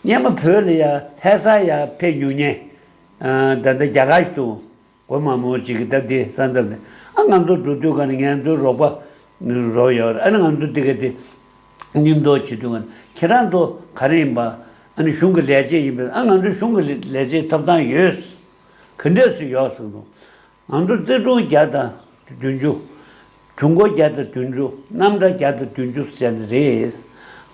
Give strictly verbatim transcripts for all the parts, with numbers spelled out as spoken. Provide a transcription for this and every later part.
སྔོན་མ་བོད་ལ་ཡ་ལྷ་ས་ཡ་ཕེབས་མྱོང་མཁན། ཨ། ད་ལྟ་རྒྱ་གར་ཞིག་འདུག་སྒོ་མང་པོ་ཅིག་གིས་ད་འདི་ས་མཚམས་ནས། ཨ། ང་ཚོ་འགྲོ་དུས་ག་ནས་ང་ཚོའི་རོགས་པ་རོགས་ཡོད་རེད། ཨ་ནི་ང་ཚོ་འདི་ག་དེ་མཉམ་དུ་བྱེད་དུས་ག་ནས་ཁྱེད་རང་ཚོ་ག་རེ་ཡིན་པ། ཨ་ནི་གཞུང་གི་ལས་བྱེད་ཡིན་པས། ཨ། ང་ཚོ་གཞུང་གི་ལས་བྱེད་ཐོབ་ཐང་ཡོད། ག་འདྲས་སུ་ཡོད་ཟེར་འདུག་ང་ཚོ་རྩིས་སྒྲུང་བརྒྱ་དང་བདུན་ཅུ། གྲུ་འགོ་བརྒྱ་དང་བདུན་ཅུ། རྣམ་གྲངས་བརྒྱ་དང་བདུན་ཅུ་ཟེར་ནི་རེད།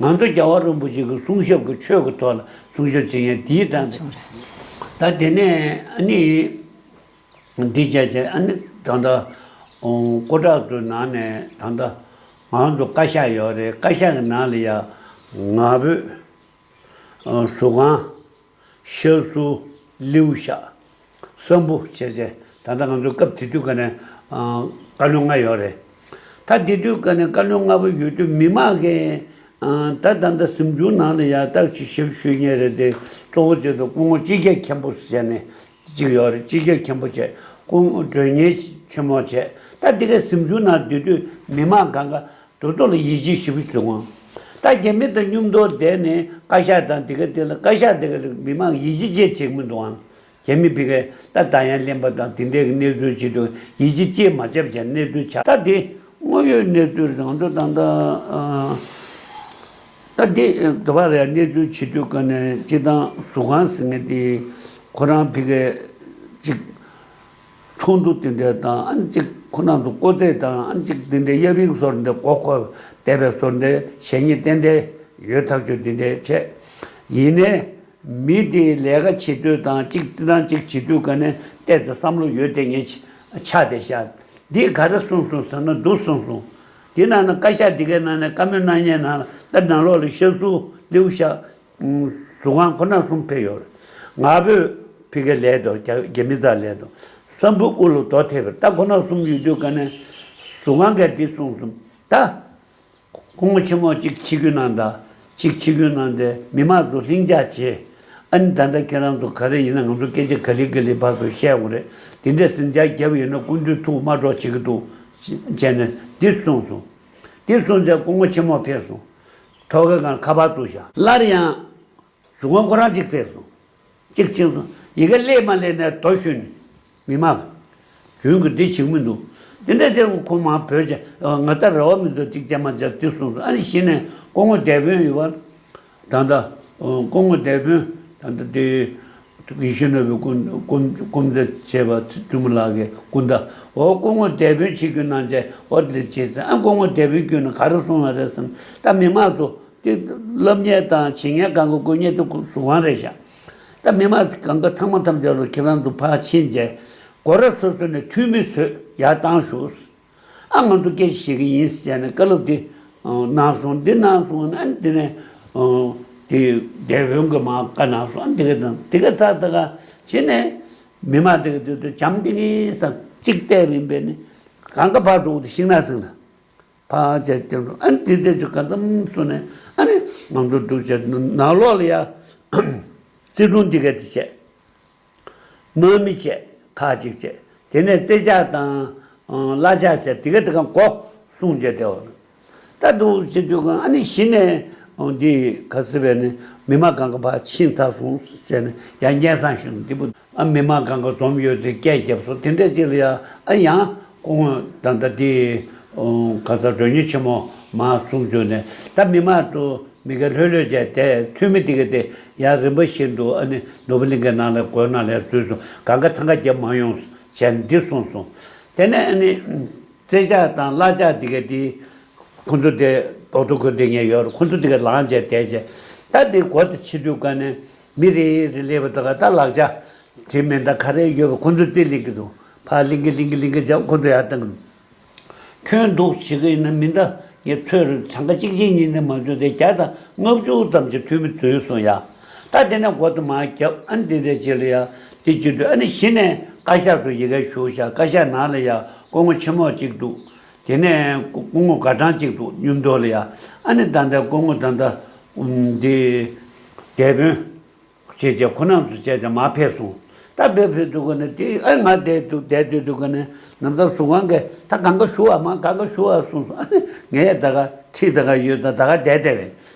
ང་ཚོ་རྒྱལ་བ་རིན་པོ་ཆེ་གི་གསུང་ཞབས་ཀྱི་ཆོས་ཀྱི་ཐོག་ལ་གསུང་ཞབས་བྱེད་མཁན་དེའི་གྲངས་རེད། ད་དེ་ནས་ཨ་ནི་འདི་བྱས་བྱས། ཨ་ནི་ད་ལྟ་སྐུ་དྲག་ཚོའི་ནང་ནས་ད་ལྟ་ང་ཚོ་བཀའ་ཤག་ཡོད་རེད། བཀའ་ཤག་གི་ནང་ལ་ཡ་ང་ཕོད། ཨ། ཟུར་ཁང་། ཤར་ཟུར། ལིའུ་ཤ། སམ་བྷོ་བྱས་བྱས། ད་ལྟ་ང་ཚོ་སྐབས་དེ་དུས་ག་ནས། ཨ། བཀའ་བློན་ལྔ་ཡོད་རེད། ད་དེ་དུས་ག་ནས་བཀའ་བློན་ལྔ་པོ་ཡོད་དུས་མི་མང་གིས། ཨ། ད་ད་ལྟ་གཟིམ་ཆུང་ནང་ལ་ཡ་ད་ཅིག་ཞབས་ཞུ་མཁན་རེད་དེ། གཙོ་བོ་བྱས་ཏེ་སྐུ་ངོ་སྤྱི་ཁྱབ་མཁན་པོ་ཟེར་ནས་ཅིག་ཡོད་རེད། སྤྱི་ཁྱབ་མཁན་པོ་བྱས། སྐུ་ངོ་མགྲོན་གཉེར་ཆེན་མོ་བྱས། ད་འདི་ག་གཟིམ་ཆུང་ནང་སྡོད་དུས་མི་མང་གང་ག་དེ་ཚོ་ལ་ཡིད་ཆེས་ཞེ་པོ་བྱུང་ཨང་། ད་རྒྱ་མི་དང་མཉམ་དུ་བསྡད་ནས་བཀའ་ཤག་དང་དེ་ག་དེ་ལ། བཀའ་ཤག་དེ་ག་ལ་མི་མང་ཡིད་ཆེས་ཅིག་བྱེད་ཀྱི་མི་འདུག་ཨང་། རྒྱ་མི་ཕ་གིར་ད་ད་ཡང་གླེན་པ་དང་དེ་འདྲའི་གི་གནས་ཚུལ་བྱེད་དུས་ཡིད་ཆེས་ཅིག་མ་བྱས་པ་བྱས་གནས་ཚུལ་ཆགས། ད་དེ་དངོས་ཡོད་གནས་ཚུལ་རེད། ང་ཚོ་ད་ལྟ། ཨ། ད་དེ་དེ་བར་ལ་གནས་ཚུལ་བྱེད་དུས་ག་ནས་སྤྱིར་བཏང་ཟུར་ཁང་ཟེར་མཁན་དེ་ཁོ་རང་ཕ་གིར་ཅིག་ཚོགས་འདུ་དེ་འདྲ་དང་། ཨ་ནི་ཅིག་ཁོ་རང་ཚོ་སྐུ་རྩེད་དང་། ཨ་ནི་ཅིག་དེ་འདྲའི་གཡབ་ཡིག་བཟོ་འདྲ། མགོ་འཁོར་བསྡད་པའི་བཟོ་འདྲ། བྱས་ཉེས་ཏན་ཏན་ཡོད་ཐག་ཆོད་དེ་འདྲ་བྱས། ཡིན་ནའི་མི་དེའི་ལས་ཀ་བྱེད་དུས་དང་། ཅིག་རྩེད་ཐང་ཅིག་བྱེད་དུས་ག་ནས་ཏོག་ཙམ་བསམ་བློ་ཡོད་བསྡད་མཁན་ཆགས་བསྡད་ཤག་འདིས་ག་རེ་གསུངས་སོང་ཟེར་ན། འདི་གསུངས་སོང་། དེ་ནང་ན་བཀའ་ཤག་འདི་གའི་ནང་ནས་བཀའ་མོལ་གནང་མཁན་ནང་ལ། ད་ནང་ལོགས་ལ་ཤར་ཟུར། ལིའུ་ཤ། ཟུར་ཁང་ཁོ་ན་གསུམ་ཕེབས་ཡོད་རེད། ང་ཕོད་ཕ་གིར་སླེབས་འདུག་རྒྱ་རྒྱ་མི་རྩར་སླེབས་འདུག་སམ་བྷོ་དབུ་ལ་རྡོ་ཐེབས་པ་རེད། ད་ཁོ་ན་གསུམ་ཡོད་དུས་ག་ནས་ཟུར་ཁང་གིས་འདི་གསུངས་སོང་། ད་སྐུ་ངོ་ཆེན་མོ་གཅིག་ཆིབས་བསྒྱུར་གནང་དང་། གཅིག་ཆིབས་བསྒྱུར་གནང་སྟེ་མི་མང་ཚོ་ལྷིང་འཇགས་བྱེད། ཨ་ནི་ད་ལྟ་ཁྱེད་རང་ཚོ་ག་རེ་ཡིན་ན་ང་ཚོ་སྐད་ཆ་ག་ལེ་ག་ལེ་ཕར་ཚུར་བཤད་དགོས་རེད། དེ་འདྲས་ཟིང་ཆ་བརྒྱབ་ཡོད་ན་སྐུ་མདུན་ཐུགས་མ་སྤྲོ་བྱེད་ཀྱི་འདུག་བྱས་ནས་འདི་གསུངས་སོང་། འདི་གསུངས་ཚེ་སྐུ་ངོ་ཆེན་མོ་ཕེབས་སོང་། ཐོག་ཁའི་སྒང་ཁ་པར་བཙུགས་བཞག་སླར་ཡང་ཟུར་ཁང་ཁོ་རང་གཅིག་ཕེབས་སོང་། གཅིག་ཕྱིན་སོང་། ཡ་གི་སླེབས་མ་སླེབས་ནས་རྡོ་གཞུས་ནས་མི་མང་གིས་རྒྱུན་གྱི་འདི་བྱེད་ཀྱི་མི་འདུག་དེ་འདྲ་དེ་ཁོ་མར་བོས་བྱས། ང་ད་རེ་བ་མི་འདུག་གཅིག་བྱས་མ་བྱས་འདི་གསུངས་སོང་། ཨ་ནི་གཞི་ནས་སྐུ་ངོ་སྡེ་དཔོན་ཡོད་པ། ད་ལྟ་སྐུ་ངོ་སྡེ་དཔོན་ད་ལྟ་དེ་ཡིད་བཞིན་ནོར་བུའི་སྐུ་སྐུ་སྐུ་ཚེ་ཆེ་བ་ཚེ་ཐུ་མི་ལགས་ཀྱི་སྐུ་ཟླ། འོ་སྐུ་ངོ་སྡེ་དཔོན་ཆིབས་བསྒྱུར་གནང་བྱས། འོ་དེ་བྱས་ཚེ། ཨ། སྐུ་ངོ་སྡེ་དཔོན་བསྒྱུར་ནས་ག་རེ་གསུངས་པ་རེད་ཟེར་ན། ད་མི་མང་ཚོ་དེ་སློབ་གཉེར་དང་བྱེད་ཉན་གང་ག་དགོས་མཁན་དེ་ཟུར་ཁང་རེད་ཤག་ད་མི་མང་གང་ག་ཚང་མ་ཐམས་ཅད་ལ་ཁྱེད་རང་ཚོ་ཕར་ཕྱིན་བྱས་སྒོ་ར་སོ་སོ་ནས་འཐུས་མི་བཟོས་ཡར་བཏང་ཞུ། ཨ། ང་ཚོ་སྐད་ཆ་བཤད་ཀྱི་ཡིན་ཟེར་ནས་བཀའ་སློབ་དེ་གནང་སོང་། འདི་གནང་སོང་། ཨ། འདི་ནས་དེ་སྡེ་དཔོན་གྱིས་མར་བཀའ་གནང་སོང་། ཨ། འདི་ག་དང་དེ་ག་ཚར་ད་ག་བྱས་ནས་མི་མང་དེ་ག་དེ་ཚོ་འཇམ་ཐིང་ངེ་ས་གཅིག་བལྟས་པ་ཡིན་པས་ནི་གང་ག་ཕར་འགྲོ་དུས་ཤིང་ནགས་སེང་ལ་ཕར་བྱས་ཀྱང་འགྲོ། ཨ། འདི་དེ་ཚོ་ག་ཙམ་སོང་ནས། ཨ་ནི་ང་ཚོ་འདུག་བྱས་ནང་ལོགས་ལ་ཡ་རྩིས་སྒྲུང་འདི་ག་དེ་བྱས། དམག་མི་བྱས། ཁག་ཅིག་བྱས། དེ་ནས་རྩེད་ཆས་དང་། ཨ། གླ་ཆ་བྱས། དེ་ག་དེ་ག་མགོ་སྲུང་བྱས་བསྡད་པ་རེད། ད་འདུག་བྱེད་དུས་གང་། ཨ་ནི་གཞི་ནས་འདི་ག་ཟེར་བས་ནི་མི་མང་གང་ག་ཕར་ཕྱིན་ཚར་སོང་ཟེར་ནས་ཡང་སྙན་སེང་ཞུ་འདི་པོ། ཨ། མི་མང་གང་ག་འཛོམས་ཡོད་ཚེ་སྐད་བརྒྱབ་སོང་། དེ་འདྲ་ཅིག་ལ་ཡ། ཨ། ཡང་སྐུ་ངོ་ད་ལྟ་འདི་ག་ས་མགྲོན་གཉེར་ཆེན་མོ་མར་གསུང་བྱུང་ནས། ད་མི་མང་ཚོ་མི་སྒེར་ལྷོད་ལྷོད་བྱས་ཏེ་འཐུས་མི་དེ་ག་དེ་ཡང་རིམ་པ་བཞིན་དུ། ཨ་ནི་ནོར་བུ་གླིང་གའི་ནང་ལ་སྒོའི་ནང་ལ་འཛུལ་སོང་། གང་ག་འཚང་ཁ་རྒྱབ་མ་ཡོང་བྱས་འདི་གསུངས་སོང་། དེ་ནས་ཨ་ནི་རྩེད་ཆས་དང་གླ་ཆ་དེ་ག་དེ་ཁོ་ཚོ་དེ་རྡོག་རྡོག་གོན་དེ་ངས་ཡོད་རེད། ཁོ་ཚོ་དེ་ག་ལངས་བྱས་བསྡད་བྱས། ད་དེ་སྒོ་དེ་ཕྱེ་དུས་ག་ནས་མི་རེ་རེ་སླེབས་པ་དེ་ག་ད་ལག་ཆ་དྲི་མེད་ད་ག་རེ་ཡོད་པ་ཁོ་ཚོ་རྩིས་ལེན་གྱི་འདུག་ཕར་ལིང་གི་ལིང་གི་ལིང་གི་བྱས་ཁོ་ཚོ་ཡར་བཏང་གི་འདུག་ཁྱོད་འདུག་བྱེད་ཀྱི་ཡིན་ན་མི་འདྲ། ངས་ཚོད་རེད། གྲངས་ཀ་གཅིག་གཅིག་གཉིས་ནས་མ་འཛུལ་ཏེ་བརྒྱ་དང་ལྔ་བཅུ་ཙམ་གྱི་འཐུས་མི་འཛུལ་སོང་ཡ། ད་དེ་ནས་སྒོ་དེ་མར་བརྒྱབ། ཨ་ནི་དེ་འདྲའི་རྗེས་ལ་ཡ་དེ་བྱེད་དུས། ཨ་ནི་གཞི་ནས་བཀའ་ཤག་ཚོ་ཡ་གིར་བཞུགས་ཤག་བཀའ་ཤག་ནང་ལ་ཡ་སྐུ་ངོ་ཆེན་མོ་གཅིག་འདུག་དེ་ནས་སྐུ་ངོ་དགའ་ཀྲང་གཅིག་འདུག་མཉམ་དུ་ལ་ཡ། ཨ་ནི་ད་ལྟ་སྐུ་ངོ་ད་ལྟ་འདི་སྡེ་དཔོན་བྱས་བྱས་ཁོ་རང་ཚོ་བྱས་བྱས་མར་ཕེབས་སོང་། ད་ཕེབས་ཕེབས་དུས་ག་ནས་དེ། ཨ། ང་བསྡད་འདུག་བསྡད་སྡོད་དུས་ག་ནས་ནམ་ཟླ་ཟུར་ཁང་གིས་ད་གང་ག་བཞུགས་ཨ། མར་གང་ག་བཞུགས་ཨ་གསུངས་སོང་། ཨ་ནི་ངས་ད་ག་ཁྲིད་ད་ག་ཡོད་ད་ད་ག་བསྡད་བསྡད་པས།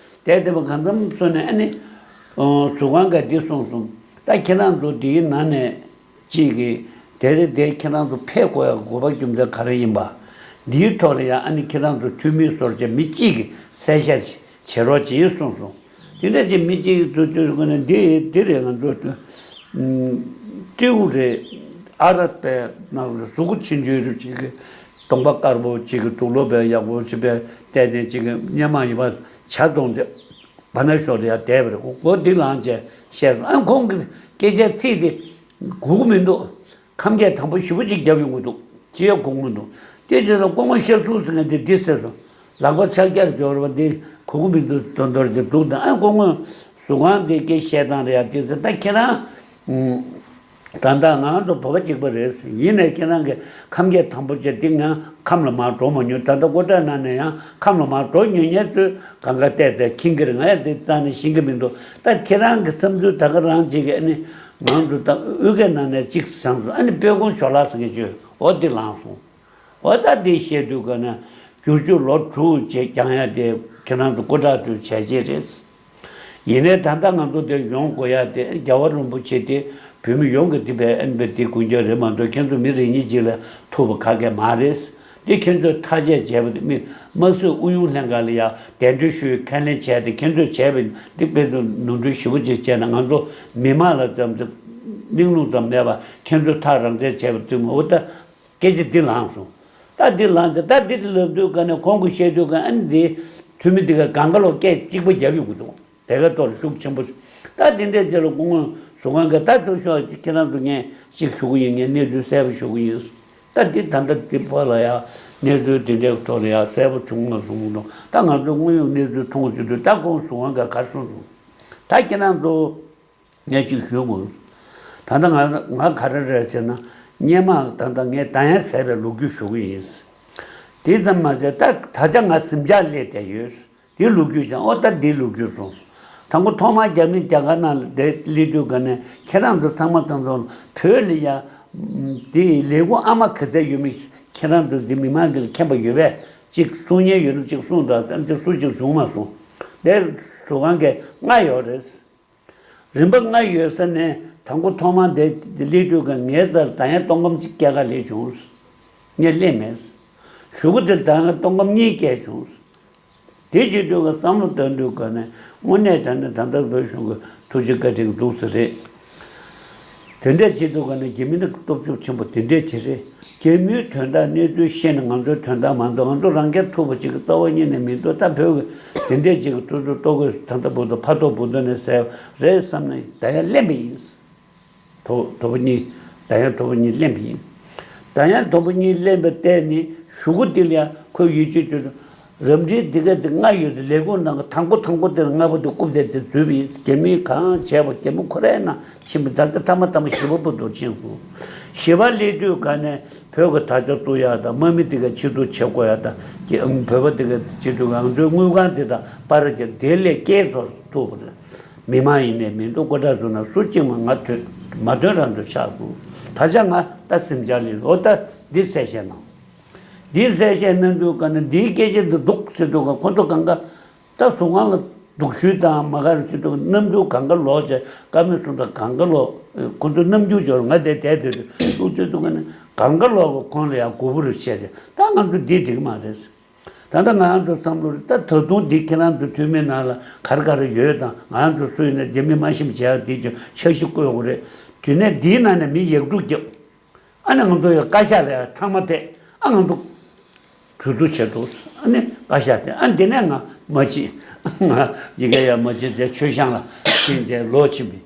བསྡད་བསྡད་པ་གང་འཚམ་སོང་ནས། ཨ་ནི་ ཨོ། ཟུར་ཁང་གིས་འདི་གསུངས་སོང་། ད་ཁྱེད་རང་ཚོ་འདིའི་ནང་ནས་གཅིག་གིས་དེ་རེད། དེ་ཁྱེད་རང་ཚོ་ཕེབས་དགོས་ཡག་དགོས་པ་རྒྱུ་མཚན་ག་རེ་ཡིན་པ། འདིའི་ཐོག་ལ་ཡང་ཨ་ནི་ཁྱེད་རང་ཚོ་འཐུས་མི་ཚོར་བྱས་མི་གཅིག་གིས་གསལ་བཤད་བྱེད་རོགས་གྱིས་གསུངས་སོང་། དེ་འདྲ་ཅིག་མི་གཅིག་གིས་ཚུར་བཅོས་དགོས་ན་འདི་འདི་རེད། ང་ཚོ་སྤྲེའུ་རེད། ཨ་ར་པའི་ནང་ལ་གཟུགས་པོ་ཆུང་ཆུང་རུ་གཅིག་གིས་གདོང་པ་དཀར་པོ་གཅིག་གིས་དུག་ལོག་པའི་ཡག་པོ་གཅིག་པའི་བལྟས་ནས་གཅིག་གིས་སྔོན་མ་ཡིན་པ་ཇ་བཙོང་སྟེ། བར་ན་ཤོར་ཡ་བསྡད་པ་རེད། མགོ་འདི་ལངས་བྱས་བཤད་སོང་། ཨ། ཁོང་གི་སྐད་ཆ་ཚིག་དེ་གོ་གི་མི་འདུག་ཁམས་སྐད་དམ་པོ་ཞེ་པོ་ཅིག་རྒྱབ་ཡོང་གི་འདུག་ཅི་ཡང་གོ་གི་མི་འདུག་དེ་རྗེས་ལ་སྐུ་ངོ་ཤར་གསུམ་ཟེར་མཁན་དེ་འདི་ཟེར་སོང་། ལག་པ་ཕྱག་རྒྱར་སྦྱོར་བ་འདི་གོ་གི་མི་འདུག་མདོར་མདོར་ཅིག་འདུག་ད་ཨ། སྐུ་ངོ་ཟུར་ཁང་དེ་སྐད་བཤད་སྟངས་རེད་ཡ། དེ་ཚེ་ད་ཁྱེད་རང་། ད་ལྟ་ང་ཚོ་བོད་པ་གཅིག་པ་རེད། ཡིན་ནའི་ཁྱེད་རང་གིས་ཁམས་སྐད་དམ་པོ་བྱས་ཏེ་ང་ཁམས་ལ་མར་འགྲོ་མ་མྱོང་། ད་ལྟ་སྐུ་དྲག་ནང་ནས་ཡང་ཁམས་ལ་མར་འགྲོ་མྱོང་མཁན་ཚོས་གང་ག་བལྟས་ཚེ་མཁྱེན་གྱི་རེད། ང་ཡང་འདི་རྩ་ནས་ཤེས་ཀྱི་མི་འདུག་ད་ཁྱེད་རང་གི་བསམ་ཚུལ་ད་ག་རང་ཅིག་གིས་ཨ་ནི་ང་ཚོ་ད་དབུས་སྐད་ནང་ནས་གཅིག་བྱུང་སོང་། ཨ་ནི་དཔལ་སྤུངས་ཇོ་ལགས་ཟེར་མཁན་ཅིག་ཡོད། འོ་འདི་ལངས་སོང་། འོ་ད་འདི་བཤད་དུས་ག་ནས་བསྒྱུར་བཅོས་ལོ་དྲུག་བྱས་ཀྱང་ཡ་དེ་ཁྱེད་རང་ཚོ་སྐུ་དྲག་ཚོའི་བྱས་རྗེས་རེད། ཡིན་ནའི་ད་ལྟ་ང་ཚོ་འདིར་ཡོང་དགོས་ཡ་དེ་རྒྱལ་བ་རིན་པོ་ཆེ་དེ་བོད་མི་ཡོངས་ཀྱི་དེ་བས་ཨན་པའི་དེ་དགོངས་འགལ་རེད་མ་གཏོགས། ཁྱེད་ཚོ་མི་རེ་གཉིས་ཅིག་ལ་ཐུག་པ་ག་གེ་མ་རེད། འདི་ཁྱེད་ཚོས་ཐག་གཅོད་བྱས་པ་དེ་མི་དམངས་སྲིད་ཨུ་ཡོན་ལྷན་ཁང་ལ་ཡ་གདན་འདྲེན་ཞུས། ཁས་ལེན་བྱས་ཏེ་ཁྱེད་ཚོས་བྱས་པ་འདི་དཔེ་མཚོན་ནོར་འཁྲུལ་ཞེ་པོ་ཅིག་བྱས་ན་ང་ཚོ་མི་མང་ལ་ཙམ་ཅིག་གླེང་སློང་ཙམ་མེད་པ་ཁྱེད་ཚོས་ཐག་རང་བཙན་བྱས་པ་བཙུན་མ། འོ་ད། སྐད་ཆ་འདི་ལངས་སོང་། ད་འདི་ལངས་ཚེ་ད་འདི་ལབ་དུས་ག་ནས་ཁོང་གིས་བཤད་དུས་ག་ཨ་ནི་འདི་འཐུས་མི་འདི་ག་གང་ག་ལོག་སྐད་གཅིག་པ་རྒྱབ་ཡོང་གི་འདུག་དེ་ག་ཐོག་ལ་ཤུགས་ཆེན་པོ། ད་འདི་འདྲའི་རྗེས་ལ་སྐུ་ངོ་ཟུར་ཁང་གིས་ད་ཐུག་ཤོག་ཁྱེད་རང་ཚོ་ངས་ཅིག་ཞུ་གི་ཡིན། ངས་གནས་ཚུལ་གསལ་པོ་ཞུ་གི་ཡིན། ད་འདི་ད་ལྟ་འདི་བར་ལ་ཡ་གནས་ཚུལ་འདི་འདྲའི་ཐོག་ལ་ཡ་གསལ་པོ་བྱུང་མ་སོང་གི་འདུག་ད་ང་ཚོ་དངོས་ཡོད་གནས་ཚུལ་མཐོང་བྱེད་དུས་ད་སྐུ་ངོ་ཟུར་ཁང་གིས་ག་རེ་གསུངས་སོང་། ད་ཁྱེད་རང་ཚོ། ངས་ཅིག་ཞུ་དགོས། ད་ལྟ་ང་ང་ག་རེ་རེད་ཟེར་ན། སྔོན་མ་ད་ལྟ་ངས་ད་ཡང་ཟེར་བའི་ལོ་རྒྱུས་ཞུ་གི་ཡིན། དེ་ཙམ་མ་ཟད་ད་ད་ཆ་ང་གཟིམ་འཇག་སླེབས་བསྡད་ཡོད། དེ་ལོ་རྒྱུས་ཀྱང་ཨོ་ད་འདི་ལོ་རྒྱུས་སོང་། དང་པོ་ཐོག་མར་རྒྱ་མི་རྒྱ་གར་ནང་ལ་བསྡད་སླེབས་དུས་ག་ནས་ཁྱེད་རང་ཚོ་ཚང་མ་ཚང་ཚང་བོད་ལ་ཡ། དེ་ལས་ཁུངས་ཨ་མ་ག་ཚད་ཡོད་མེད་ཁྱེད་རང་ཚོ་འདི་མི་མང་གིས་མཁྱེན་པ་ཡོད་པས། ཅིག་གསུང་མཁན་ཡོད་ན་ཅིག་གསུངས་དང་། ཙམ་ཅིག་སུ་ཅིག་བྱུང་མ་སོང་། དེ་ཟུར་ཁང་གིས་ལྔ་ཡོད་རེད། རིམ་པ་ལྔ་ཡོད་ས་ནས་དང་པོ་ཐོག་མར་དེ་སླེབས་དུས་ཀ་ངའི་རྩར་ད་ཡང་སྟོང་སྐམ་གཅིག་སྐྱེལ་ག་སླེབས་བྱུང་། ངས་སླེབས་མེད། གཞུག་གུ་དེར་ད་ཡང་སྟོང་སྐམ་གཉིས་སྐྱེལ་བྱུང་། དེ་བྱེད་དུས་ཀ་བསམ་བློ་བཏང་དུས་ཀ་ནས་དངོས་གནས་དྲང་གནས་ད་ལྟ་བོད་གཞུང་གི་ཐུགས་རྗེ་བཀའ་དྲིན་འདུག་ས་རེད། དེ་འདྲ་བྱེད་དུས་ག་ནས་རྒྱ་མི་ནི་སྟོབས་ཤུགས་ཆེན་པོ་དེ་འདྲ་བྱེད་རེད། རྒྱ་མིའི་དོན་དག་གནས་ཚུལ་ཤེས་ནས་ང་ཚོའི་དོན་དག་མ་མཐོང་། ང་ཚོ་རང་སྐད་ཐུབ་པ་ཅིག་གི་རྩ་བ་ཉིད་ནས་མི་འདུག་ད་བོད་ཀྱི་དེ་འདྲས་ཅིག་གི་ཐུབ་ཚོད་ལྟོ་གོས་ད་ལྟ་བུ་དང་ཕ་ཐོག་བུ་ཐོག་ནས་ཟེར་རེད་བསམ་ནས་ད་ཡང་གླེན་པ་ཡིན། དོ་དོ་པོ་གཉིས། ད་ཡང་དོ་པོ་གཉིས་གླེན་པ་ཡིན། ད་ཡང་དོ་པོ་གཉིས་གླེན་པ་བལྟས་ནས་གཞུག་གུ་འདི་ལ་ཡང་ཁོས་ཡིད་ཆེས་བྱོས། རབ་འབྲིང་འདི་ག་འདི་ལྔ་ཡོད་དེ་ལས་ཁུངས་ནང་གི་དང་པོ་དང་པོ་དེ་ལྔ་པོ་དེ་རྐུབ་དེ་དེ་འཛུལ་བ་ཡིན། རྒྱ་མིས་གང་བྱས་པ་རྒྱ་མི་ཁོ་རའི་ནང་ཕྱིན་པ། ད་ལྟ་ཐ་མ་ཐ་མ་བཞི་པ་བར་དུ་ཕྱིན་སོང་། བཞི་པ་སླེབས་དུས་ག་ནས་བོད་ཀྱི་དྲ་རྒྱ་བཙུགས་ཡག་དང་། དམག་མི་འདི་ག་ཕྱིར་བསྡུ་བྱེད་དགོས་ཡག་དང་། རྒྱ་བོད་པ་འདི་ག་ཕྱིར་བསྡུ། ང་ཚོའི་དངུལ་ཁང་འདི་དང་པར་རྒྱག་དེ་ལས་སྐྱེལ་ཚོར་ཐུབ་པ་རེད། མི་མང་ཡིན་ནའི་མི་འདུག་སྐུ་དྲག་ཚོ་ན་སུ་གཅིག་མ་ང་ཐོན་མ་ཐོན་རང་དུ་ཆགས་སོང་། ད་ཆ་ང་ད་གཟིམ་འཇག་ལ་ཡོད། འོ་ད་འདི་གསལ་བཤད་གནང་། འདི་གསལ་བཤད་གནང་དུས་ག་ནས་འདིའི་སྐད་ཆ་འདི་འདུག་ཟེར་དུས་ག་ཁོ་ཚོ་གང་ག་ད་ཟུར་ཁང་ལ་སྡུག་ཤོས་དང་མ་ག་རེ་བྱེད་དུས་ག་རྣམ་འགྱུར་གང་ག་ལོག་བྱས། བཀའ་མོལ་གསུང་སྟངས་གང་ག་ལོག་ཁོ་ཚོ་རྣམ་འགྱུར་འབྱོར། ང་དེ་བསྡད་དུས་ལུག་ཚོད་དུས་ག་ནས་གང་ག་ལོག་གི་ཁོང་ལ་ཡང་མགོ་བོ་རུ་བྱས་ཏེ། ད་ང་ཚོ་འདི་འགྲིག་མ་རེད། ད་ལྟ་ང་རང་ཚོ་བསམ་བློ་རེད། ད་ད་དུང་འདི་ཁྱེད་རང་ཚོ་འཐུས་མི་ནང་ལ་ག་རེ་ག་རེ་ཡོད་དང་། ང་རང་ཚོ་སུ་ཡིན་ན་རྒྱ་མི་མ་ཤེས་པ་བྱས་ཡག་འདི་ཀྱང་འཆར་གཞི་བཀོད་དགོས་རེད། དེ་ནས་འདིའི་ནང་ནས་མི་ཡག་དྲུག་རྒྱབ། ཨ་ནི་ང་ཚོ་ཡང་བཀའ་ཤག་ལ་ཡང་ཚང་མ་ཕེབས། ཨ་ང་ཚོ་གྲོས་བསྡུར་བྱེད་དོ། ཨ་ནི་བཀའ་ཤག་དེ་ཨ་འདི་ནས་ང་མ་བྱེད། ང་ཡི་གེ་ཡང་མ་བྱེད་ཟེར་མཆོད་བཤམས་ལ་ཕྱིན་བྱས་ལོག་ཕྱིན་པ་ཡིན།